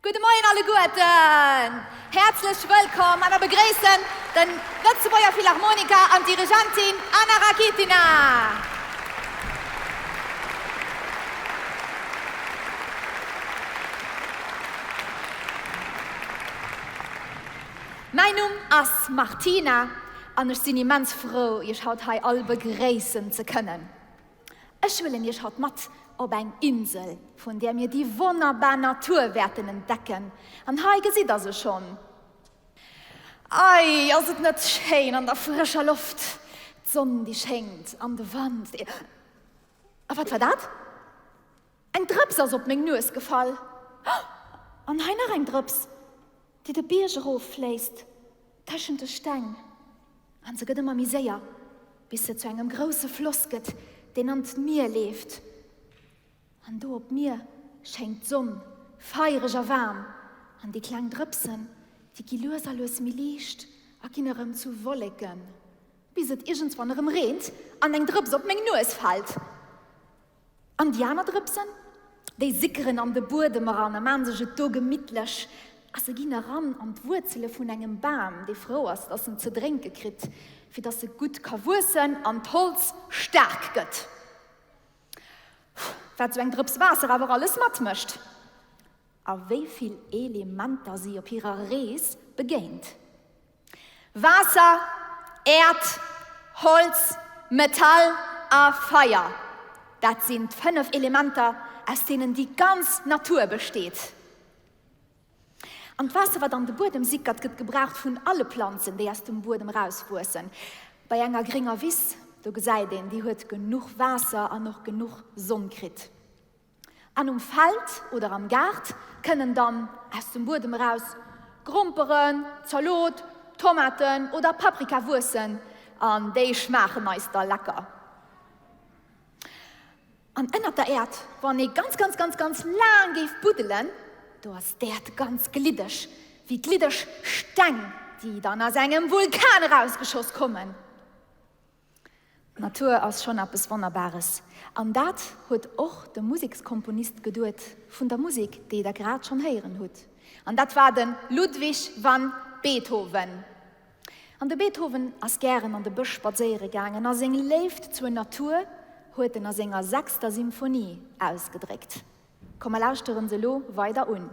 Gudde Moien alleguerten! Häerzlech wëllkomm a mer begréissen de Lëtzebuerger Philharmoniker an d'Dirigentin Anna Rakitina. Mäin Numm ass Martina an ech sinn immens frou, Iech haut hei all begréissen ze kënnen. Ech huelen iech haut mat op eng Insel, vun där mir déi wonnerbar Natur wäerten entdecken. An hei gesitt der se schonn. Ei, ass et net schéin an der frëscher Loft, d'Sonn déi schéngt an de Wand dee. A wat war dat? Eng Drëps ass op meng Nues gefall. An hei nach eng Drëps, déi de Bierg erof fléisst, tëschent de Steng. An se gëtt ëmmer méi séier, bis se zu engem grousse Floss gëtt, deen an d'Mier leeft. An do op d'Mier schéngt d'Sonn, feiereg a waarm, an déi kleng Drëpsen, déi gi lues a lues méi liicht a ginn erëm zu Wolleken, bis et iergendswann erëm reent an eng Drëps op meng Nues fält. An déi aner Drëpsen, déi sickeren an de Buedem eran a maan sech et do gemittlech. A se ginn eran an d'Wuerzele vun engem Bam, dee frou ass, dass en ze drénke kritt, fir dass e gutt ka wuessen an d'Holz staark gëtt. Wat sou eng Drëps Waasser awer alles matmécht! A wéi vill Elementer si op hirer Rees begéint. Waasser, Äerd, Holz, Metall a Feier, dat sinn d'fënnef Elementer, aus deenen déi ganz Natur besteet. An d'Waasser, wat an de Buedem sickert, gëtt gebraucht vun alle Planzen, déi aus dem Buedem erauswuessen. Bei enger grénger Wiss, do gesäit een, déi huet genuch Waasser an och genuch Sonn kritt. An um Feld oder am Gaart kënnen dann aus dem Buedem eraus Gromperen, Zalot, Tomaten oder Paprika wuessen an déi schmaachen eis da lecker. An ënnert der Äerd, wann ee ganz ganz ganz ganz laang géif buddelen, do ass d'Äerd ganz gliddeg, wéi gliddeg Steng, déi dann aus engem Vulkan erausgeschoss kommen. D'Natur ass schonn eppes Wonnerbares. An dat huet och de Musekskomponist geduet vun der Musek, déi der grad schonn héieren hutt. An dat war de Ludwig van Beethoven. An de Beethoven ass gären an de Bësch spadséiere gaangen a seng Léift zur Natur huet en a senger sechster Symphonie ausgedréckt. Komm mer lauschteren se elo weider un.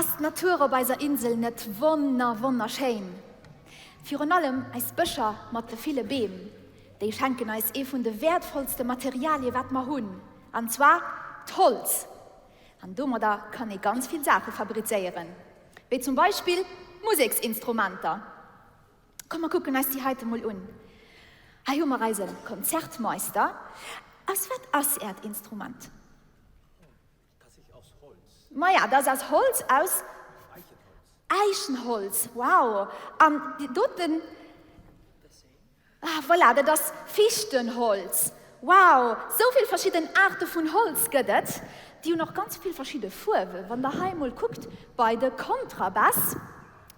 Ass d'Natur op eiser Insel net wonner wonnerschéin? Virun allem eis Bëscher mat de ville Beem, déi schenken eis ee vun de wäertvollste Materialie wat mer hunn, an zwar d'Holz. An domadder kann ee ganz vill Saache fabrizéieren, wéi zum Beispill Museksinstrumenter. Komm mer kucken eis déi heite mol un. Hei hu mer eise Konzertmeister. Aus wat ass Äert Instrument? Maja, dat ass aus Holz, aus Äichenholz. Wow! An déi doten? Ah, voilà, dat ass Fichtenholz. Wow, sou vill verschidden Aarte vun Holz gëtt et. Déi hunn och ganz vill verschidde Fuerwen. Wann der hei emol kuckt bei de Kontrabass,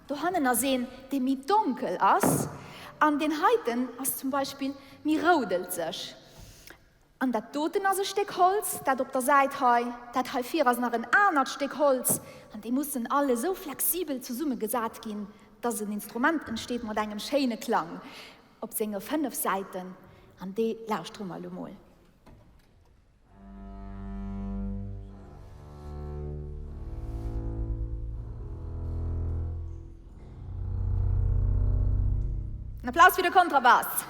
dohannen ass een, dee méi donkel ass, an deen heiten ass zum Beispill méi roudelzeg. An dat doten ass e Stéck Holz, dat op der Säit hei, dat hei vir ass nach en anert Stéck Holz. An déi mussen all esou flexibel zesummegesat ginn, dass en Instrument entsteet mat engem schéine Klang op senge 5 Säiten. An dee lauschtere mer elo mol. En Applaus fir de Kontrabass!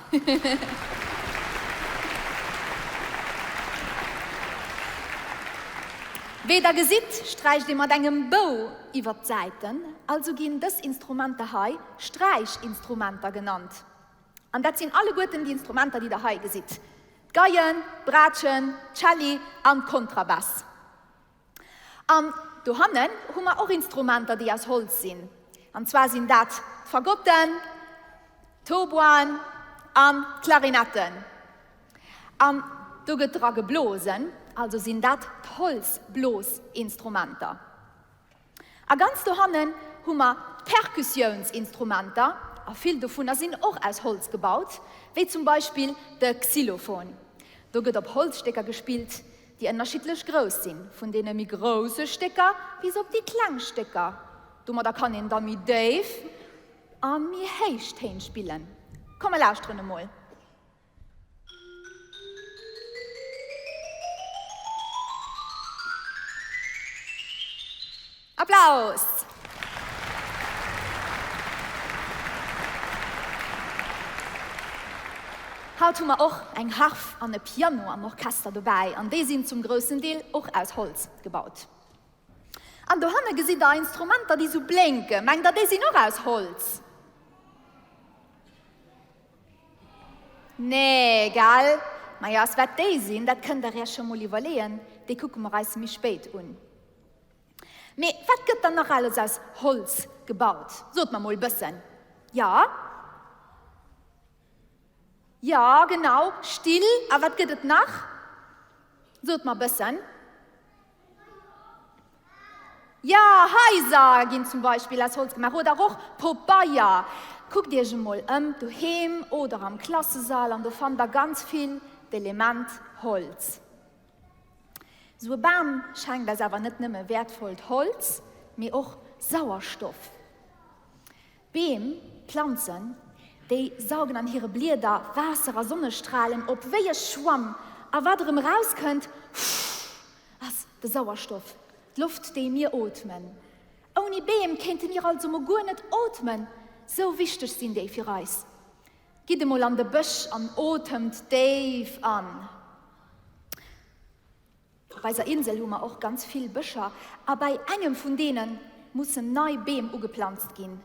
Wéi der gesitt, sträicht ee mat engem Bou iwwer d'Säiten, also ginn dës Instrumenter hei Sträichinstrumenter genannt. An dat sinn alleguerten déi Instrumenter, déi der hei gesitt, d'Geien, d'Braatschen, d'Celli an d'Kontrabass. An dohannen hu mer och Instrumenter, déi aus Holz sinn. An zwar sinn dat d'Fagotten, d'Hautboisen an d'Klarinetten. An do gëtt dra geblosen, also sinn dat d'Holzblosinstrumenter. A ganz dohannen hu mer d'Perkussiounsinstrumenter, a vill dovunner sinn och aus Holz gebaut, wéi zum Beispill de Xylophon. Do gëtt op Holzstécker gespillt, déi ënnerschiddlech grouss sinn, vun deene méi grousse Stécker bis op déi kleng Stécker. Domadder kann een da méi déif a méi héich Téin spillen. Komm mer lauschteren emol. Applaus! Haut hu mer och eng Harf an e Piano am Orchester dobäi an déi sinn zum groussen Deel och aus Holz gebaut. An dohanne gesitt der Instrumenter, déi sou blénken. Mengt der, déi sinn och aus Holz? Nee, gell? Majo, aus wat déi sinn, dat kënnt der iech scho mol iwwerleeën, déi kucke mer eis méi spéit un. Mee wat gëtt dann nach alles aus Holz gebaut? Sot mer mol bëssen. Jo? Jo, genau, Still. A wat gëtt et nach? Sot mer bëssen. Jo, Haiser ginn zum Beispill aus Holz gemaach oder och Pobeier. Kuckt iech emol ëm doheem oder am Klassesall an do fannt der ganz vill d'Element Holz. Sou e Bam schenkt eis awer net nëmme wäertvollt Holz, mee och Sauerstoff. Beem, Planzen, déi saugen an hire Blieder Waasser a Sonnestralen op wéi e Schwamm, a wat erëm erauskënnt, ass de Sauerstoff, d'Loft, déi mir ootmen. Ouni Beem kéinte mir also mol guer net ootmen, sou wichteg sinn déi fir eis. Gitt emol an de Bësch an otemt déif an. Op eiser Insel hu mer och ganz vill Bëscher a bäi engem vun deene mussen nei Beem ugeplanzt ginn.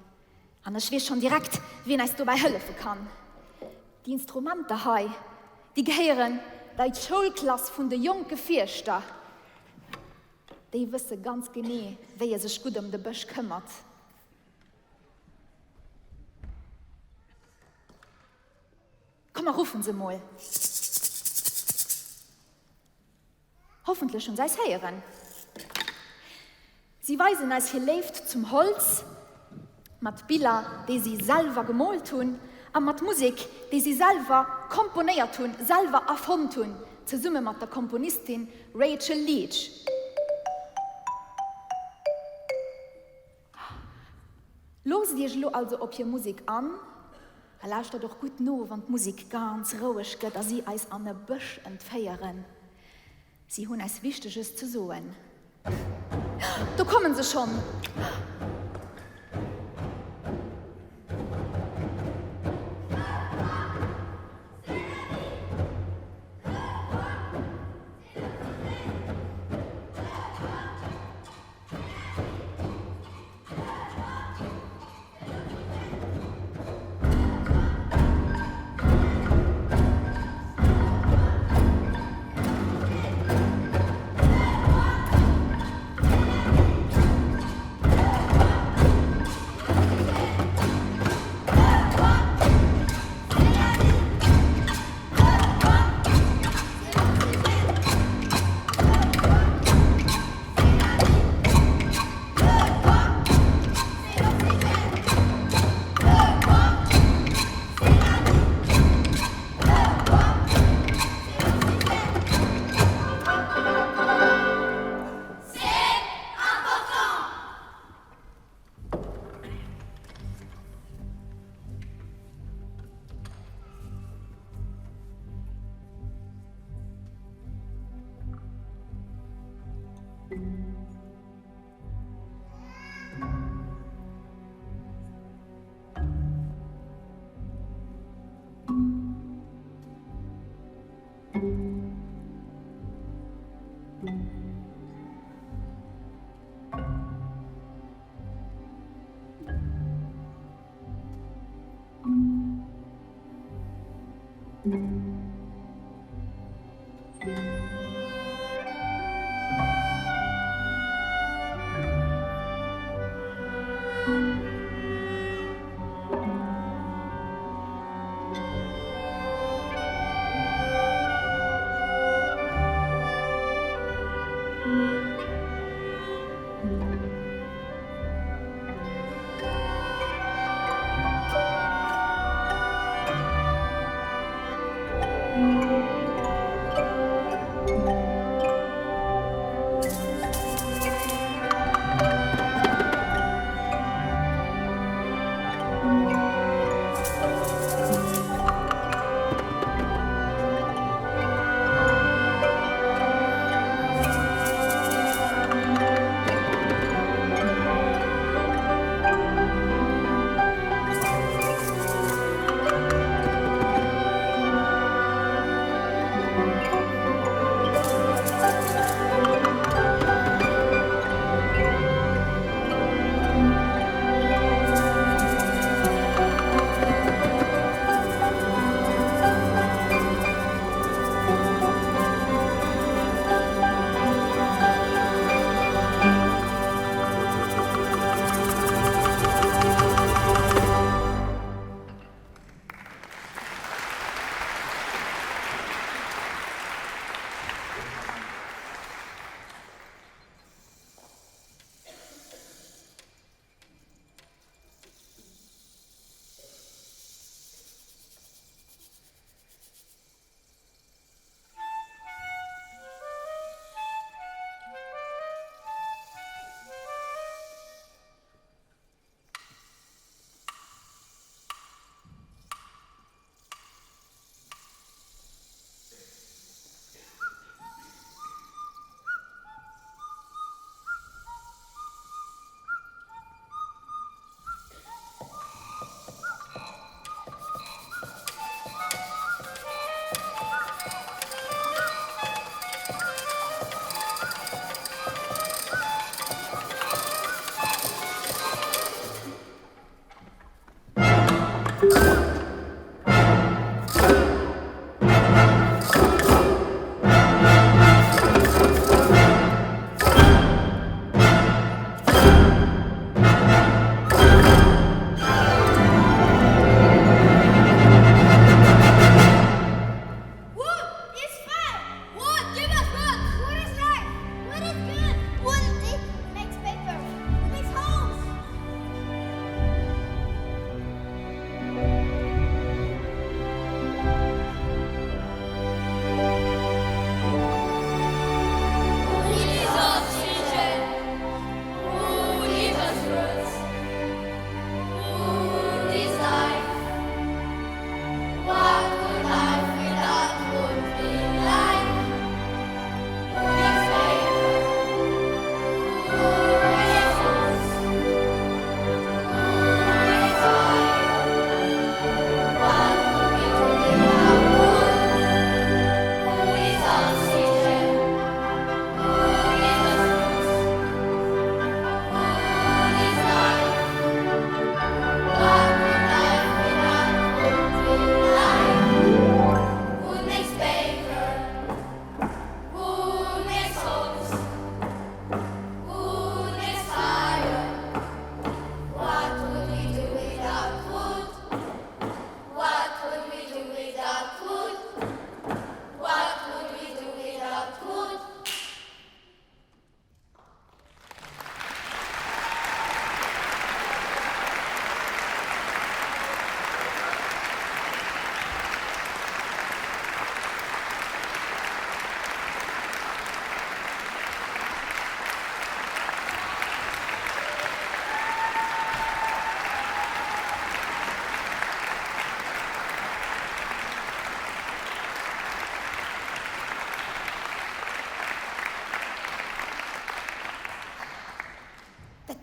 An ech weess schonn direkt, wien eis dobäi hëllefe kann. Déi Instrumenter hei, déi gehéieren bei d'Schoulklass vun de jonke Fierschter. Déi wësse ganz genee, wéi e sech gutt ëm de Bësch këmmert. Komm mer ruffen se mol. Hoffentlech hunn se eis héieren. Si weisen eis hir Léift zum Holz mat Biller, déi si selwer gemoolt hunn, a mat Musek, déi si selwer komponéiert hunn, selwer erfonnt hunn, zesumme mat der Komponistin Rachel Leach. Loosst iech elo also op hir Musek an a lauschtert och gutt no, wann d'Musek ganz roueg gëtt a si eis an e Bësch entféieren. Si hunn eis Wichteges ze soen. Do kommen se schonn.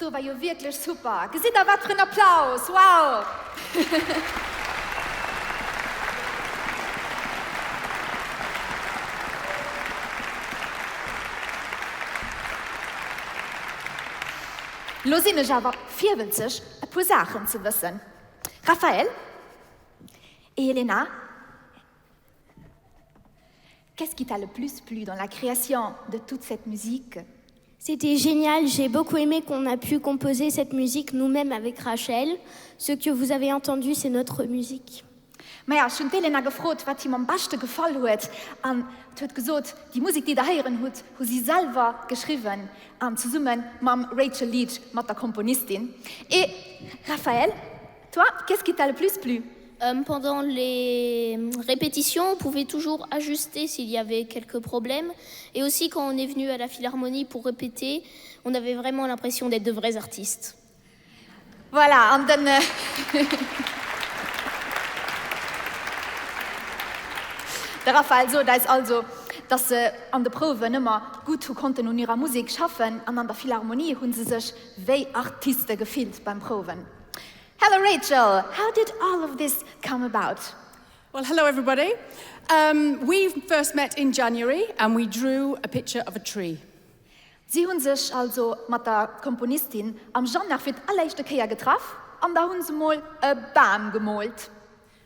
do war jo wierklech super! Gesitt der, wat fir en Applaus! Wow! Lo sinn ech awer virwëlzeg, e puer Saachen ze wëssen. Raphaël et Elena, qu'est-ce qui t'a le plus plu dans la création de toute cette musique? C'était génial, j'ai beaucoup aimé qu'on a pu composer cette musique nous-mêmes avec Rachel. Ce que vous avez entendu, c'est notre musique. Maja, ech hunn d'Elena gefrot, wat him am beschte gefall huet, an huet gesot, déi Musek, déi der héieren hutt, hu si selwer geschriwwen an zesumme mam Rachel Leach, mat der Komponistin. Et Raphaël, toi, qu'est-ce qui t'a le plus plu? Pendant les répétitions, on pouvait toujours ajuster s'il y avait quelques problèmes. Et aussi quand on est venu à la Philharmonie pour répéter, on avait vraiment l'impression d'être de vrais artistes. Voilà, an den De Raphaël sot eis also, dass se an de Prouwen ëmmer gutt hu konnten un hirer Musek schaffen an an der Philharmonie hu se sech wéi Artiste gefillt beim Prouwen. Hello Rachel, how did all of this come about? Well, hello everybody. Um, we first met in January and we drew a picture of a tree. Si hu sech also mat der Komponistin am Januar fir d'alleréischte Kéier getraff an da hu se mol e Bam gemoolt.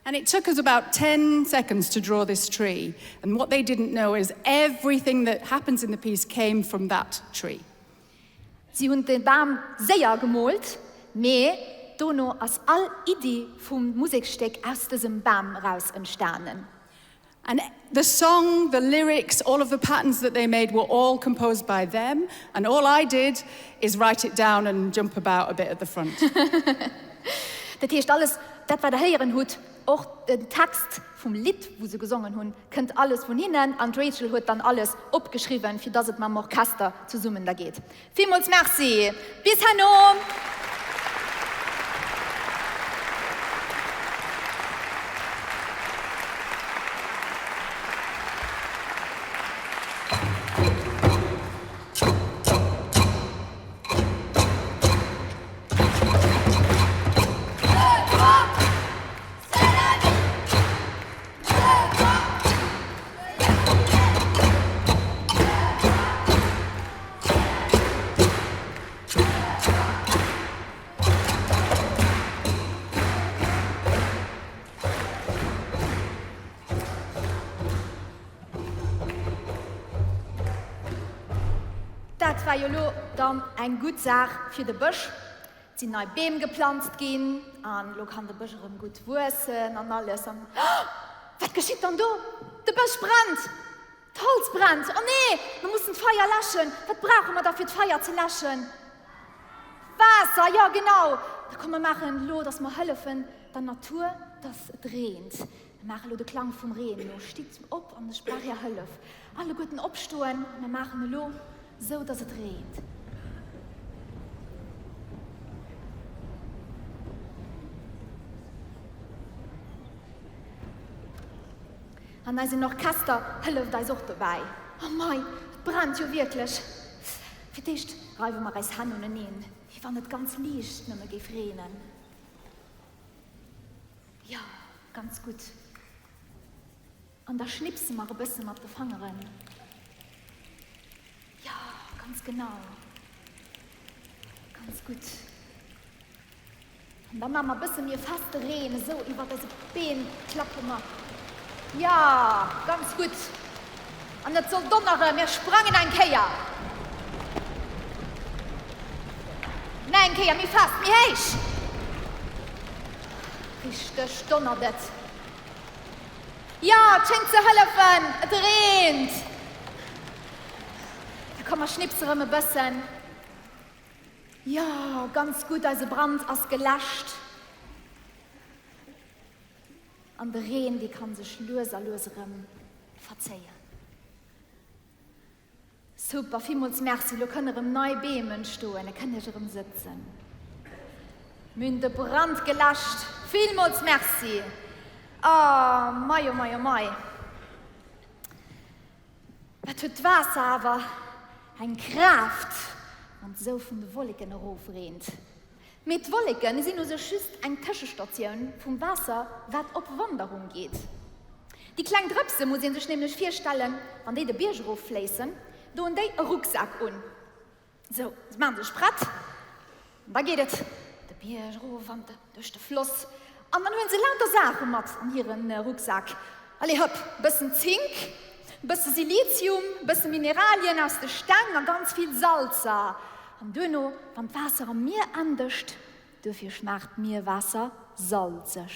And it took us about 10 seconds to draw this tree. And what they didn't know is everything that happens in the piece came from that tree. Si hunn de Bam séier gemoolt, mee dono ass all Iddi vum Museksstéck aus dësem Bam eraus entstanen. And the song, the lyrics, all of the patterns that they made were all composed by them, and all I did is write it down and jump about a bit at the front. Dat heescht, alles dat wat der héieren hutt, och den Text vum Lidd wou se gesongen hunn, kënnt alles vun hinnen an d'Rachel huet dann alles opgeschriwwen, fir dass et mam Orchester zesummen da geet. Villmools Merci! Bis herno! Dat war jo lo dann eng gutt Saach fir de Bësch. Et sinn nei Beem geplanzt ginn an elo kann de Bësch erëm gutt wuessen an alles. An, oh, wat geschitt dann do? De Bësch brennt! D'Holz brennt! Oh nee, mir mussen d'Feier läschen! Wat brauche mer da fir d'Feier ze läschen? Waasser, jo genau! Da komm mer maachen elo, dass mer hëllefen der Natur, dass et reent. Mir maache elo de Klang vum Reen no. Stitt op an ech brauch är Hëllef. Alleguerten opstoen, mir maachen elo sou, dass et reent. An eisen Orchester hëlleft eis och dobäi. Oh mei, et brennt jo wierklech! Fir d'éischt reiwe mer eis Hänn uneneen, wéi wann et ganz liicht nëmme géif reenen. Jo, ganz gutt. An da schnipse mer e bësse mat de Fangeren. Jo, ganz genau. Ganz gutt. An da maache mer e bësse méi e feste Reen, esou iwwer eise Been klappe mer. Jo, ganz gutt. An et soll donnere, mir sprangen eng Kéier. Nach eng Kéier, méi fest, méi héich. Richteg donnert et. Jo, et schéngt ze hëllefen, et reent. Da komm mer schnipse rëm e bëssen. Jo, ganz gutt, eise Brand ass geläscht. An de Reen, dee kann sech lues a lues erëm verzéien. Super, villmools Merci. Lo kënne rëm nei Beem entstoen, e kënnt iech erëm sëtzen. Mir hunn de Brand geläscht. Villmools Merci. Oh mei, oh mei, oh mei. Wat huet d'Waasser awer eng Kraaft! Wann et esou vun de Wolleken erofreent. Mee d'Wolleke sinn u sech just eng Tëschestatioun vum Waasser, wat op Wanderung geet. Déi kleng Drëpse muss ee sech nämlech virstellen, wann déi de Bierg eroffléissen, doen déi e Rucksak un. Sou, se maache sech prett an da geet et de Bierg erof an duerch de Floss. An dann huele se lauter Saache mat an hire Rucksak. Allez hëpp, bëssen Zink, bësse Silizium, bësse Mineralien aus de Steng a ganz vill Salzer. An duerno, wann d'Waasser am Mier endegt, duerfir schmaacht d'Mierwaasser salzeg.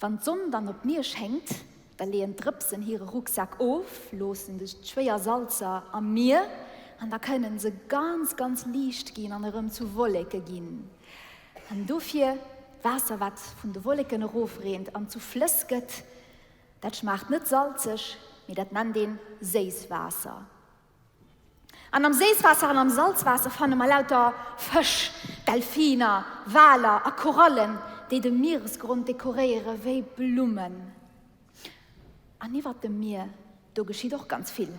Wann d'Sonn dann op d'Mier schéngt, da leeën d'Drëpsen hire Rucksak of, loossen déi schwéier Salzer am Mier an da kënnen se ganz, ganz liicht ginn an erëm zu Wolleke ginn. An dofir, d'Waasser wat vun de Wolleken erofreent an zu Flëss gëtt, dat schmaacht net salzeg, mee dat nennt een Séisswaasser. An am Séisswaasser an am Salzwaasser fanne mer lauter Fësch, Delfiner, Waler a Korallen, déi de Mieresgrond dekoréiere wéi Blummen. An iwwert dem Mier, do geschitt och ganz vill.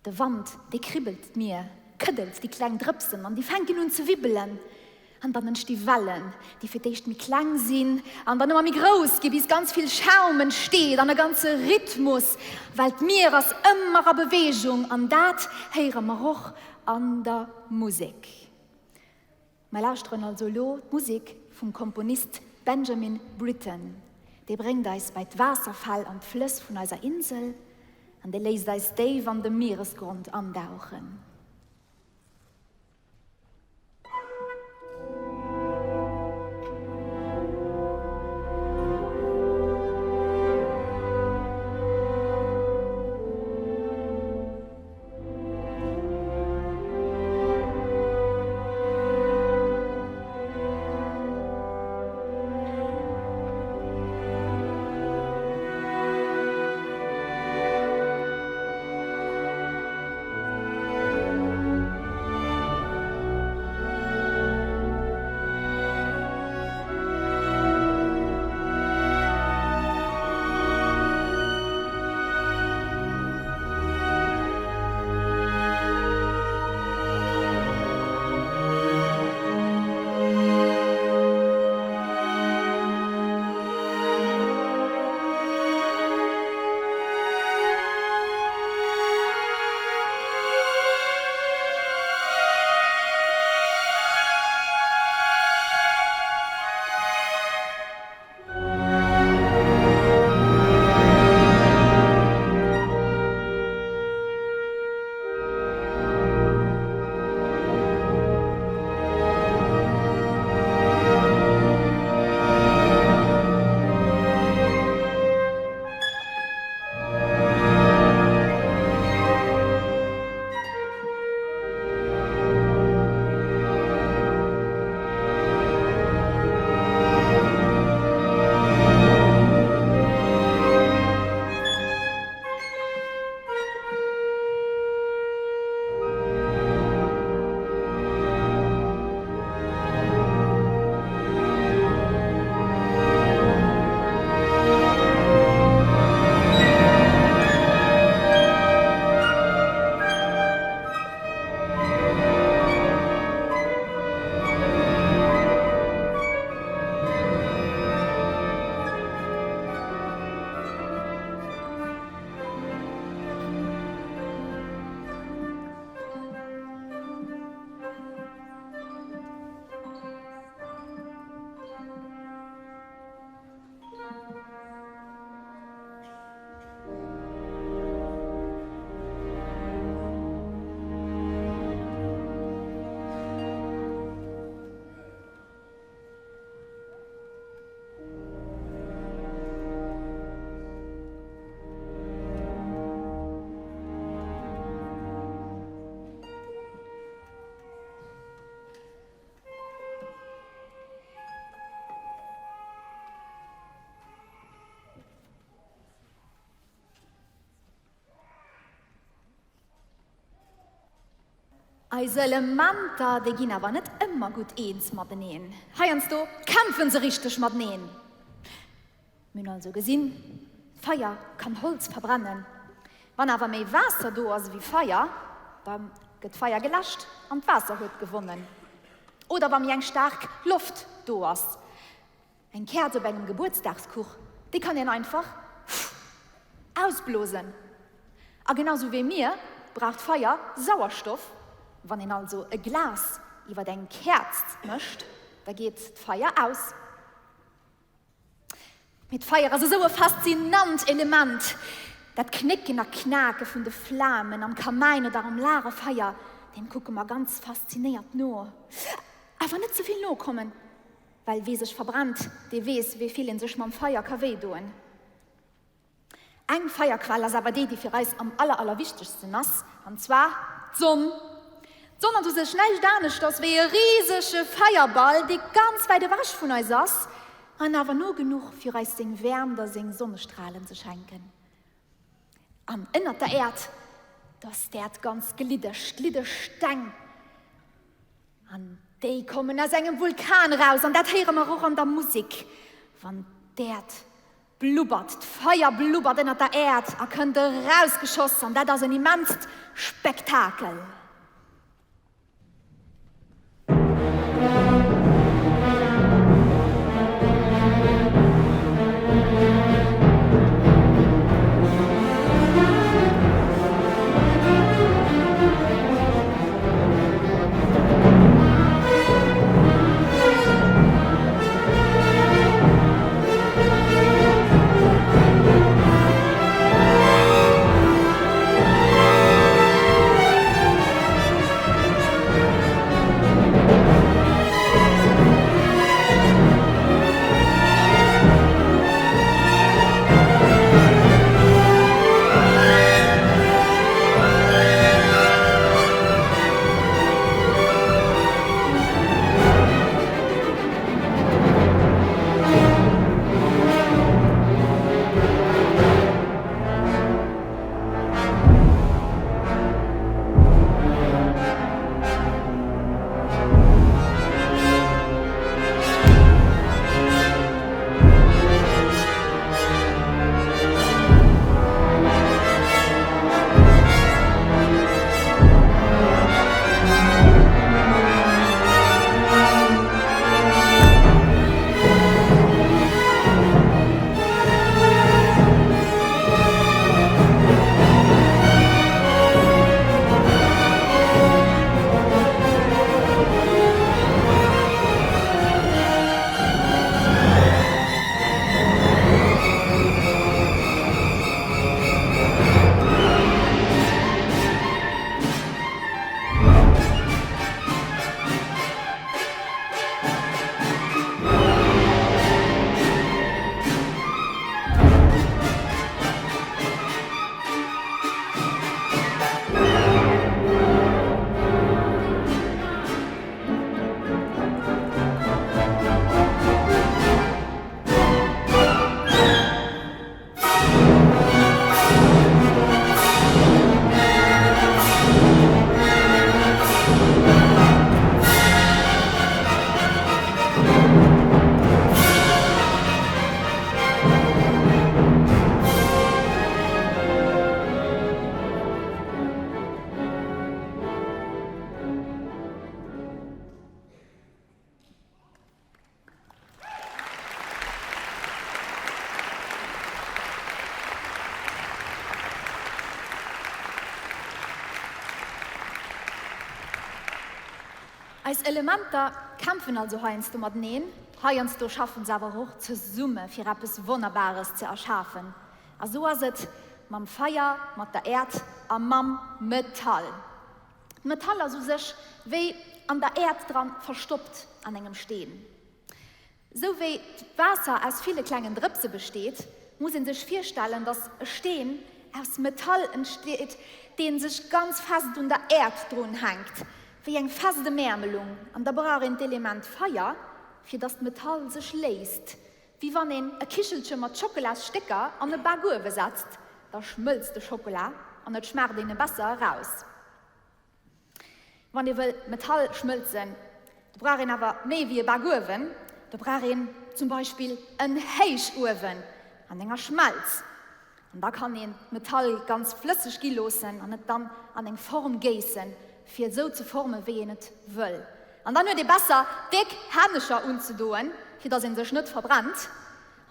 De Wand, dee kribbelt d'Mier, këddelt déi kleng Drëpsen an déi fänken un ze wibbelen. An dann entsti Wellen, déi fir d'éischt méi kleng sinn an dann ëmmer méi grouss gi bis ganz vill Schaum entsteet an e ganze Rhythmus, well d'Mier ass ëmmer a Beweegung an dat héiere mer och an der Musek. Mer lauschteren also elo d'Musek vum Komponist Benjamin Britten. Dee bréngt eis bei d'Waasserfäll an d'Flëss vun eiser Insel an dee léisst eis déif an de Mieresgrond andauchen. Eis Elementer, déi ginn awer net ëmmer gutt eens mateneen. Heiansdo kämpfe se richteg mateneen. Mir hunn also gesinn, Feier kann Holz verbrennen. Wann awer méi Waasser do ass ewéi Feier, da. gëtt d'Feier geläscht an d'Waasser huet gewonnen. Oder wa méi eng staark Loft do ass. Eng Käerz op engem Gebuertsdagskuch, déi kann een einfach ausblosen. A genau sou wéi mir brauch d'Feier Sauerstoff. Wann een also e Glas iwwer eng Käerz mécht, da geet d'Feier aus. Mee d'Feier ass esou e faszinant Element! Dat Knécken a Knake vun de Flamen am Kamäin oder am Lagerfeier, deem kucke mer ganz faszinéiert no. Awer net ze vill no kommen, well wee sech verbrennt, dee weess, wéi vill ee sech mam Feier ka wéi doen. Eng Feierquell ass awer déi, déi fir eis am aller allerwichtegsten ass, an zwar d'Sonn. D'Sonn ass u sech näischt aneschters wéi e risege Feierball, dee ganz wäit ewech vun eis ass, an awer no genuch fir eis seng Wäermt a seng Sonnestralen ze schenken. An ënnert der Äerd, do ass d'Äerd ganz gliddeg, gliddeg Steng. An déi kommen aus engem Vulkan eraus, an dat héiere mer och an der Musek, wann d'Äerd blubbert, d'Feier blubbert ënnert der Äerd a kënnt erausgeschoss, an dat ass en immenst Spektakel. Eis Elementer kämpfen also heiansdo mateneen, heiansdo schaffen se awer och zesumme fir eppes Wonnerbares ze erschafen. A sou ass et mam Feier, mat der Äerd a mam Metall. D'Metall ass u sech wéi an der Äerd dran verstoppt an engem Steen. Sou wéi d'Waasser aus ville klengen Drëpse besteet, muss een sech virstellen, dass e Steen aus Metall entsteet, deen sech ganz fest un der Äerd drun hänkt, wéi eng fest Emäermelung. An da brauch een d'Element Feier, fir dass d'Metall sech léist. Wéi wann een e Kichelche mat Schockelas-Stécker an e Bakuewe setzt, da schmëlzt de Schockela an et schmaacht een e besser eraus. Wann ee wëll Metall schmëlzen, do brauch een awer méi wéi e Bakuewen, do brauch een zum Beispill en Héichuewen an enger Schmelz. An da kann een d'Metall ganz flësseg gi loossen an et dann an eng Form géissen. Fir et esou ze formen, wéi een et wëll. An dann huet ee besser, déck Hännecher unzedoen, fir dass een sech net verbrennt.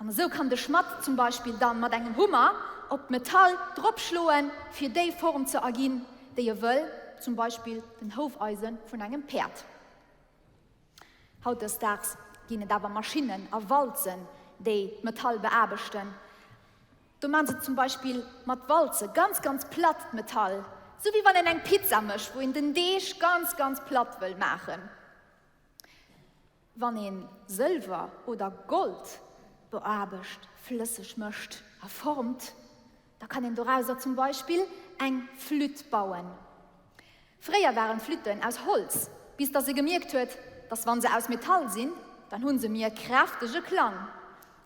An esou kann de Schmadd zum Beispill dann mat engem Hummer op d'Metall dropschloen, fir déi Form ze erginn, déi e wëll, zum Beispill den Houfeise vun engem Päerd. Hautdesdaags ginn et awer Maschinnen a Walzen, déi d'Metall beaarbechten. Do man se zum Beispill mat Walze ganz ganz platt d'Metall, sou wéi wann een eng Pizza mécht, wou een den Deeg ganz ganz platt wëll maachen. Wann een Sëlwer oder Gold beaarbecht, flësseg mécht a formt, da kann een dorauser zum Beispill eng Flütt bauen. Fréier waren d'Flütten aus Holz, bis dass ee gemierkt huet, dass wann se aus Metall sinn, dann hunn se méi e kräftege Klang.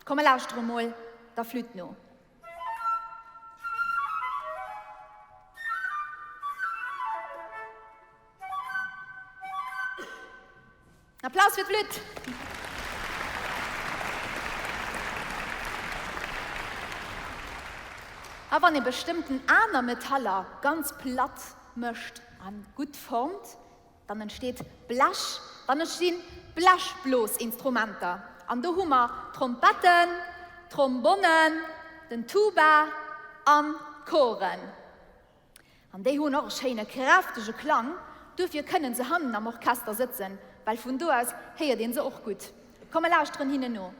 Komm mer lauschtere mol der Flütt no. Applaus fir d'Flütt! A wann ee bestëmmten aner Metaller ganz platt mécht a gutt formt, dann entsteet Blech, dann entstinn Blechblosinstrumenter. An do hu mer Trompetten, Trombonnen, den Tuba an d'Choren. An déi hunn och e schéine kräftege Klang, duerfir kënnen se hannen am Orchester sëtzen, well vun do aus héiert een se och gutt. Komm mer lauschteren hinnen no.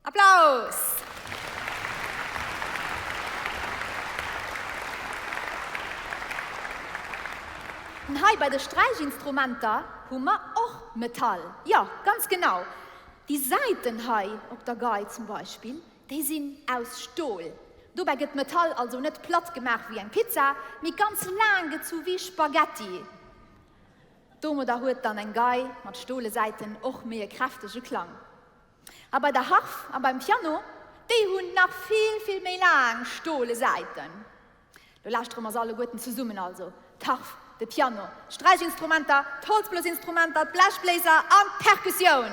Applaus! An hei bei de Sträichinstrumenter hu mer och Metall. Jo, ganz genau. Déi Säiten hei op der Gei zum Beispill, déi sinn aus Stol. Dobäi gëtt d'Metall also net platt gemaach wéi eng Pizza, mee ganz laang gezu wéi Spaghetti. Domadder huet dann eng Gei mat stole Säiten och méi e kräftege Klang. A bei der Harf a beim Piano, déi hunn nach vill, vill méi laang stole Säiten. Lo lauschtere mer se alleguerten zesummen, also d'Harf, de Piano, d'Sträichinstrumenter, d'Holzblosinstrumenter, d'Blechbléiser an d'Perkussioun.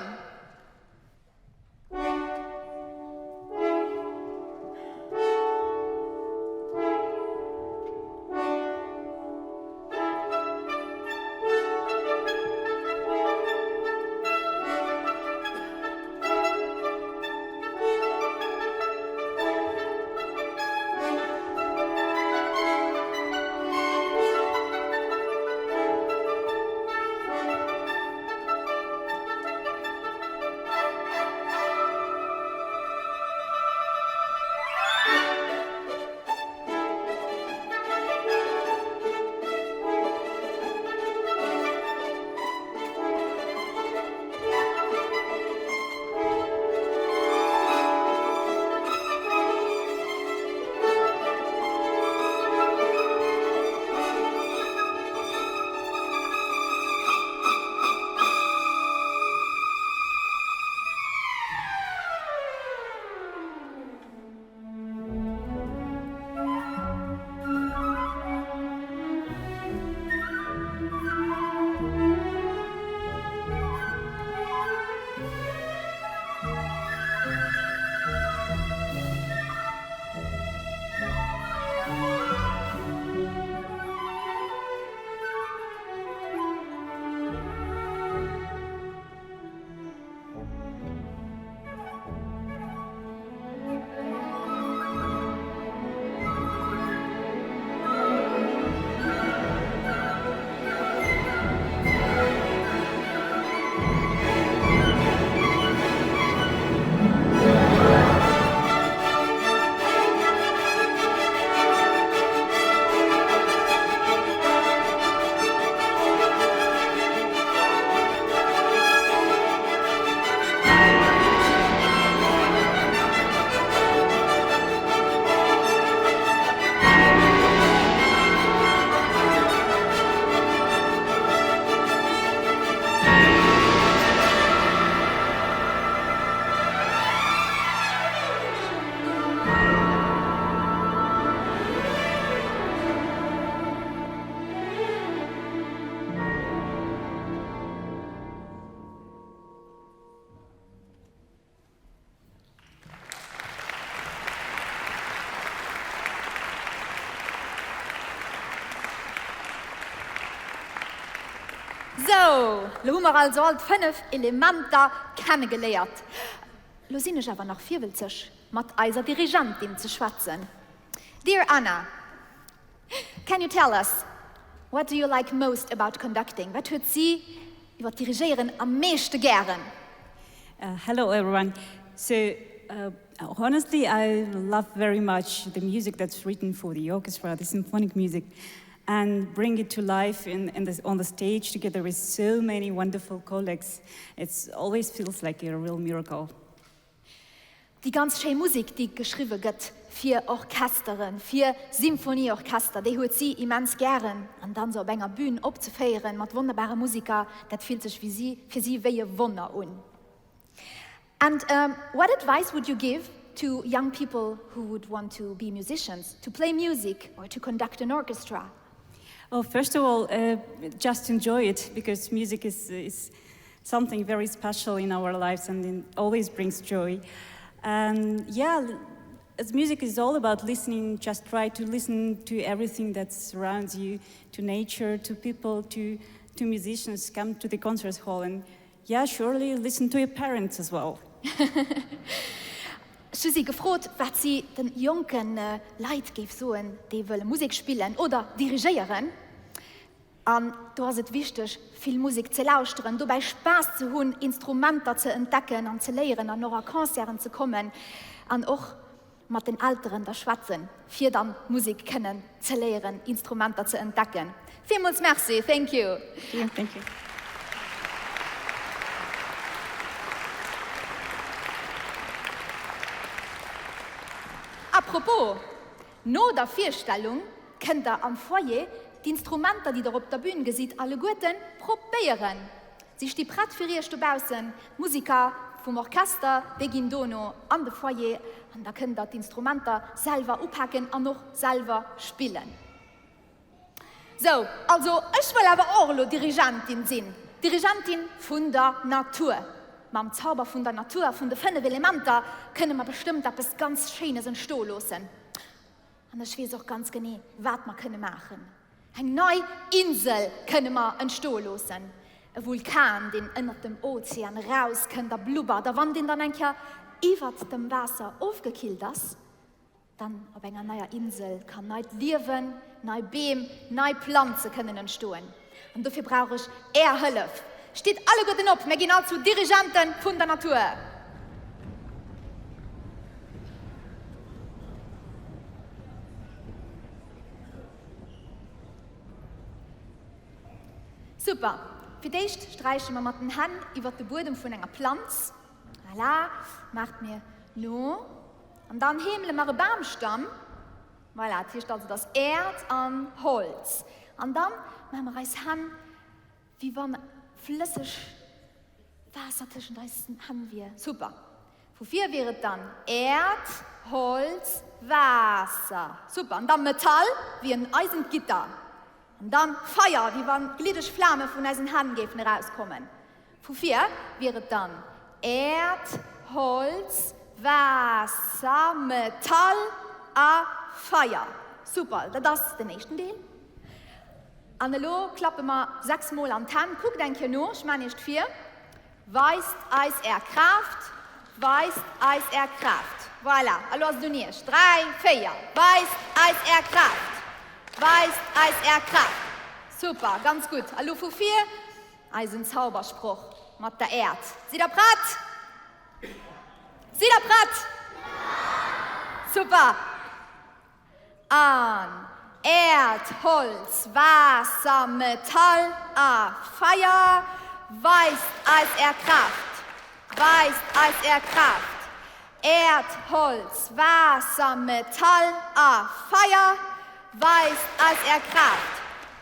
Sou, lo hu mer also all d'5 Elementer kennegeléiert. Lo sinn ech awer nach virwëlzeg, mat eiser Dirigentin ze schwätzen. Dear Anna, can you tell us, what do you like most about conducting? Wat huet si iwwer d'Dirigéieren am meeschte gären? Hello everyone. So honestly I love very much the music that's written for the orchestra, the symphonic music and bring it to life in, in this, on the stage together with so many wonderful colleagues. It's always feels like a real miracle. Déi ganz schéi Musek, déi geschriwwe gëtt fir Orchesteren, fir Symphonieorchester, déi huet si immens gären. An dann se op enger Bühn opzeféieren mat wonnerbare Musiker, dat fillt sech fir si, fir si wéi e Wonner un. And what advice would you give to young people who would want to be musicians, to play music or to conduct an orchestra? Well, first of all, uh, just enjoy it because music is, is something very special in our lives and it always brings joy. And yeah, as music is all about listening, just try to listen to everything that surrounds you, to nature, to people, to, to musicians, come to the concert hall and yeah, surely listen to your parents as well. Ech hu si gefrot, wat si de jonke Leit géif soen, déi wëlle Musek spillen oder dirigéieren. An do ass et wichteg, vill Musek ze lauschteren, dobäi Spaass ze hunn, Instrumenter ze entdecken an ze léieren an och a Concerten ze kommen an och mat den Elteren da schwätzen, fir dann Musek kënnen ze léieren, Instrumenter ze entdecken. Villmools Merci. Thank you. Thank you. A propos, No der Virstellung kënnt der am Foyer d'Instrumenter, déi der op der Bühn gesitt, alleguerten probéieren. Si sti prett fir iech dobaussen. D'Musiker vum Orchester, déi ginn dono an de Foyer an da kënnt der d'Instrumenter selwer upaken an och selwer spillen. Sou, also ech wëll awer och elo Dirigentin sinn, Dirigentin vun der Natur. Mam Zauber vun der Natur a vun de 5 Elementer kënne mer bestëmmt eppes ganz Schéines entstoe loossen. An ech weess och ganz genee, wat mer kënne maachen. Eng nei Insel kënne mer entstoe loossen. E Vulkan, deen ënnert dem Ozean erauskënnt a blubbert. A wann deen dann eng Kéier iwwert dem Waasser ofgekillt ass, Dann op enger neier Insel kann neit Liewen, nei Beem, nei Planze kënnen entstoen. An dofir brauch ech Är Hëllef. Stitt alleguerten op, mir ginn all zu Dirigente vun der Natur! Super! Fir d'éischt sträiche mer mat den Hänn iwwert de Buedem vun enger Planz. Voilà, maacht mir no. An dann heemele mer e Bamstamm. Voilà, dat heescht also, et ass Äerd an Holz. An dann maache mer eis Hänn, wéi wann flësseg Waasser tëschent eisen Hänn wier. Super! Vu vir wier et dann Äerd, Holz, Waasser. Super! An dann Metall, wéi en eisent Gitter. An dann Feier, wéi wann gliddeg Flame vun eisen Hänn géifen erauskommen. Vu vir wier et dann Äerd, Holz, Waasser, Metall a Feier. Super, dat ass den éischten Deel. An elo klappe mer 6 mol an d'Hänn. Kuckt eng Kéier no, ech maan iech d'vir. Weist eis är Kraaft, weist eis är Kraaft. Voilà, elo ass et un iech. 3, 4, Weist eis är Kraaft, weist eis är Kraaft. Super, ganz gutt. Elo vu vir eisen Zaubersproch mat der Äerd. Sidd der prett? Sidd der prett? Super! An Äerd, Holz, Waasser, Metall a Feier, weist eis är Kraaft, weist eis är Kraaft. Äerd, Holz, Waasser, Metall a Feier, weist eis är Kraaft,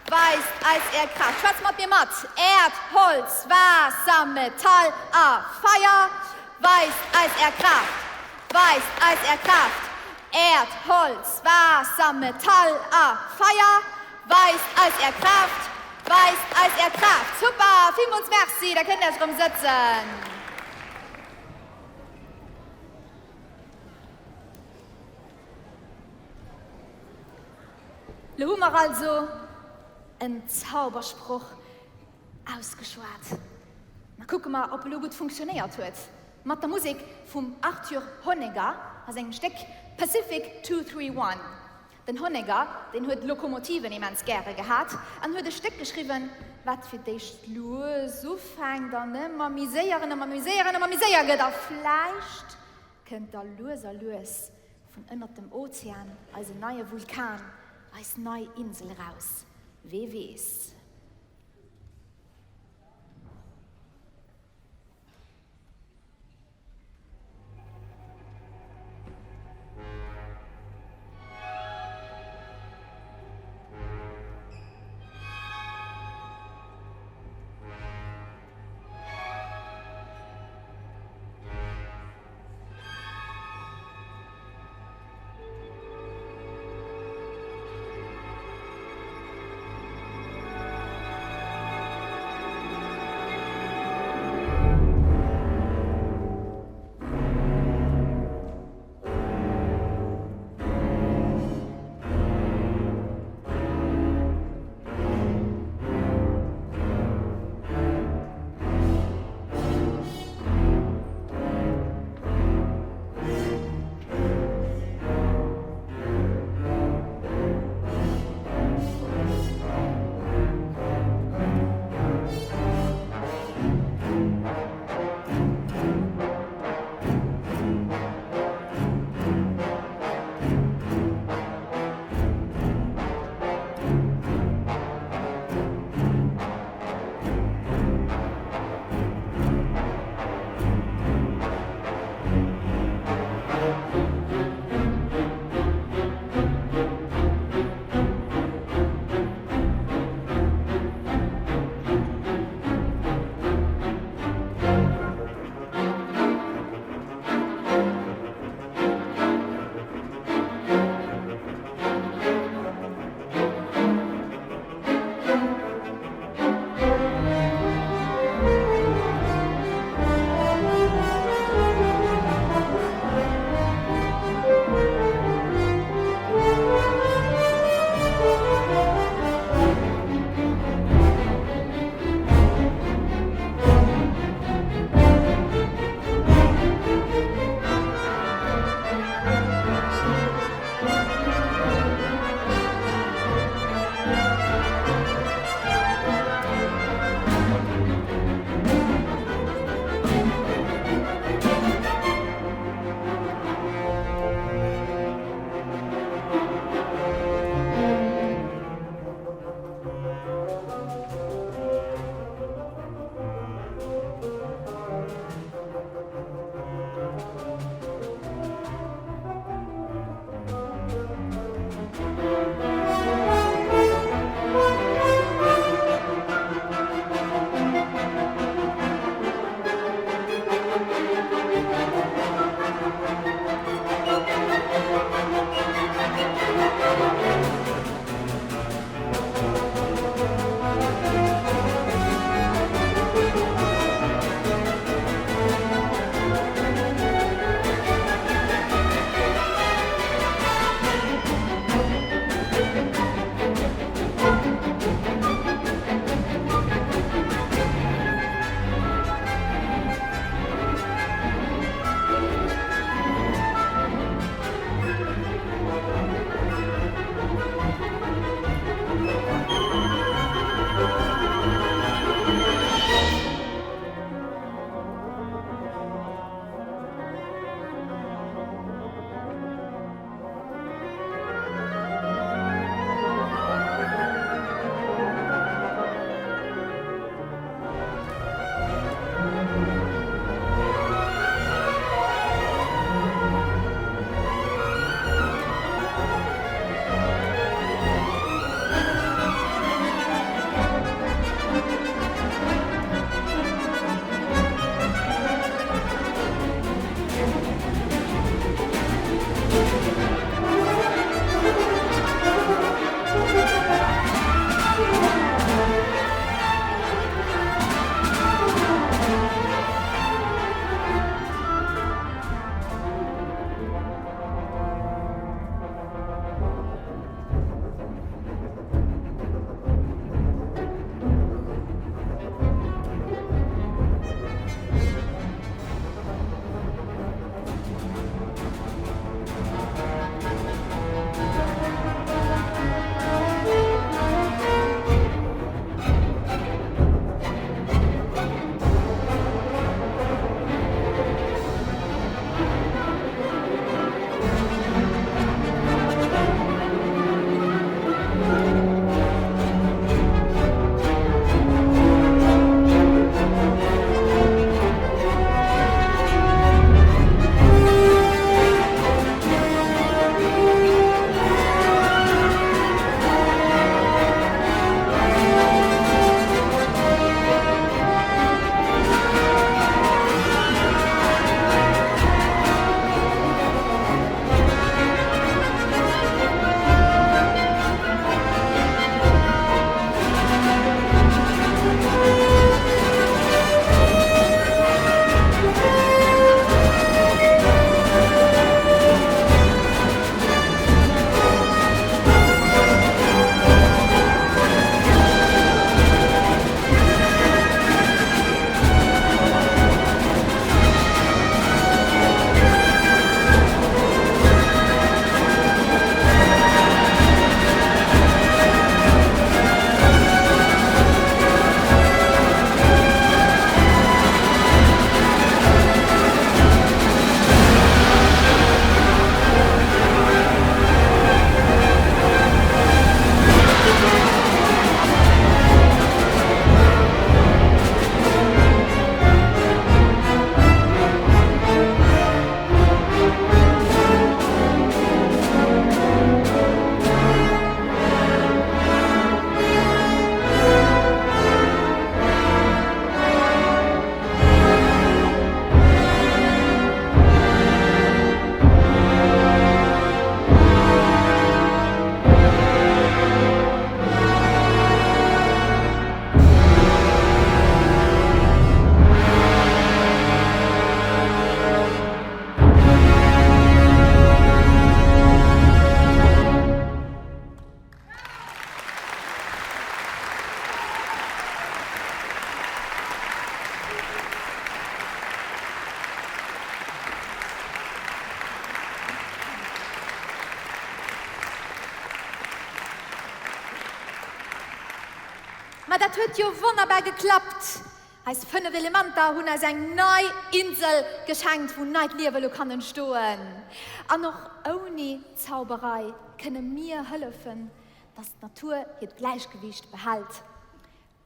weist eis är Kraaft. Schwätzt mat mir mat, Äerd, Holz, Waasser, Metall a Feier, weist eis är Kraaft, weist eis är Kraaft. Äerd, Holz, Waasser, Metall a Feier, weist eis är Kraaft, weist eis är Kraaft. Super, villmools Merci, da kënnt Iech erëm sëtzen. Lo hu mer also en Zaubersproch. Ausgeschwat. Ma kucke mer, ob elo gutt funktionéiert huet. Mat der Musek vum Arthur Honegger a sengem Stéck Pacific 231. Den Honegger, deen huet Lokomotiven immens gäre gehat an huet e Stéck geschriwwen, wat fir d'éischt lues ufänkt an ëmmer méi séier an ëmmer méi séier an ëmmer méi séier gëtt a vläicht kënnt da lues a lues vun ënnert dem Ozean eisen neie Vulkan, eis nei Insel eraus. Wee weess? Ma dat huet jo wonnerbar geklappt! Eis 5 Elementer hunn eis eng nei Insel geschenkt, wou neit Liewe lo kann entstoen. An och ouni Zauberei kënne mir hëllefen, dass d'Natur hiert Gläichgewiicht behält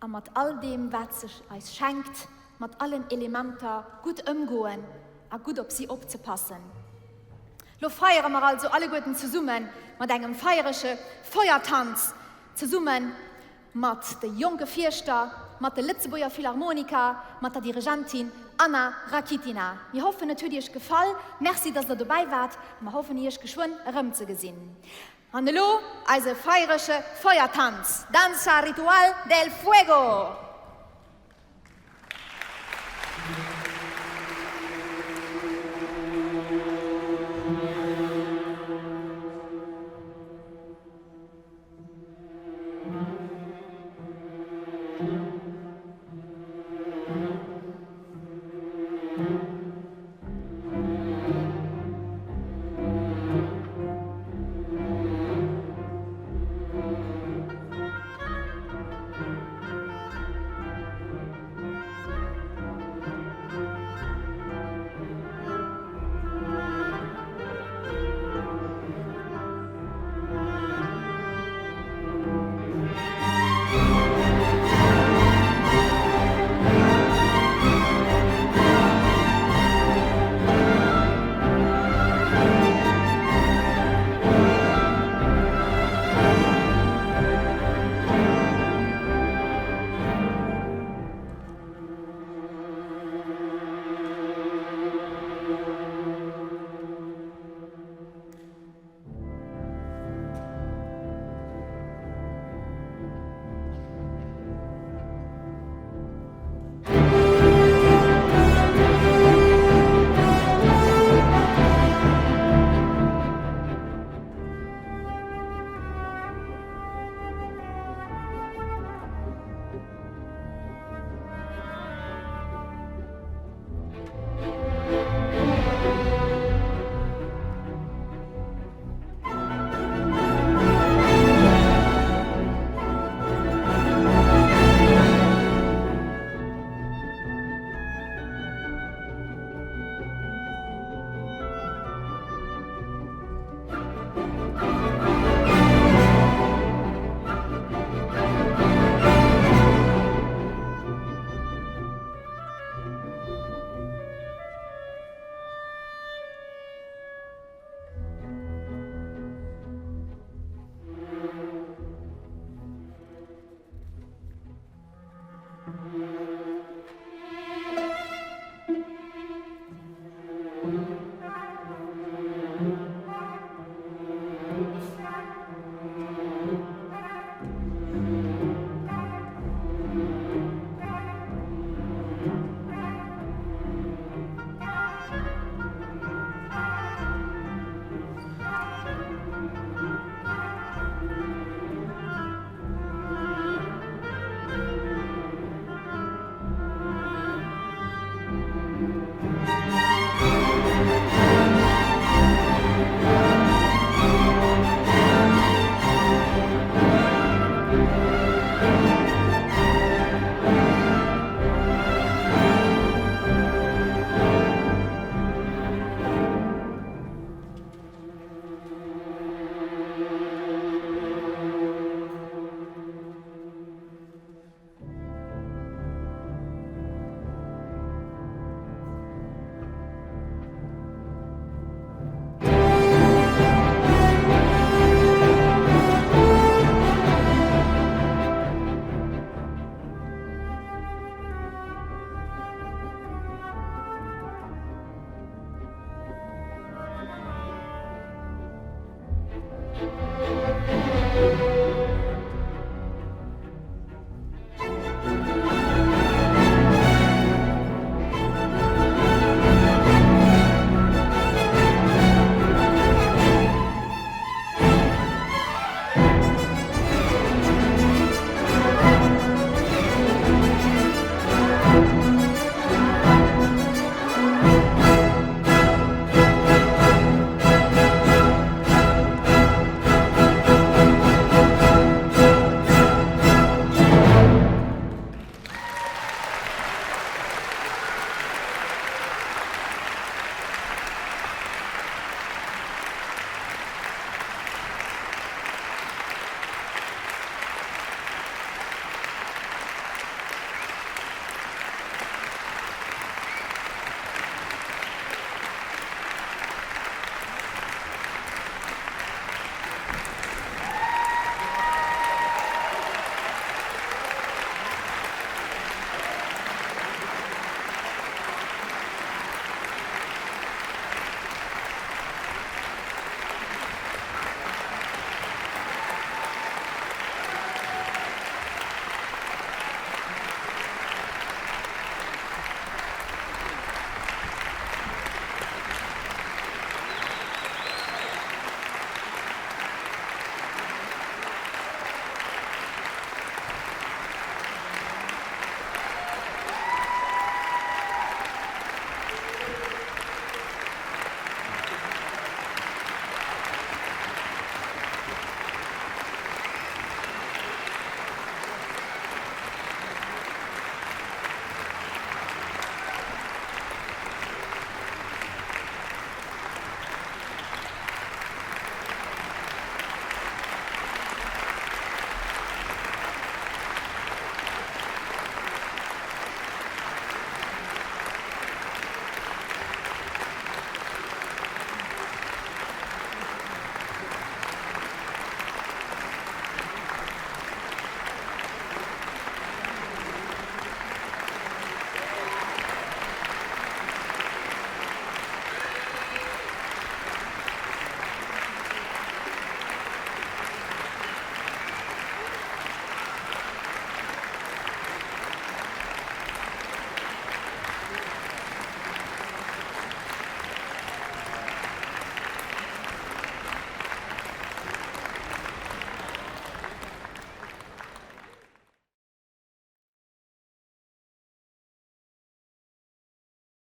a mat all deem, wat se eis schenkt, mat allen Elementer gutt ëmgoen a gutt op si opzepassen. Lo feiere mer also alleguerten zesumme mat engem feierege Feuertanz, zesumme mat de jonke Fierschter, mat de Lëtzebuerger Philharmoniker, mat der Dirigentin Anna Rakitina. Mir hoffen et huet iech gefall. Merci dass der dobäi waart a mer hoffen iech geschwënn erëmzegesinn. An elo eise feierege Feuertanz, Danza Ritual del Fuego!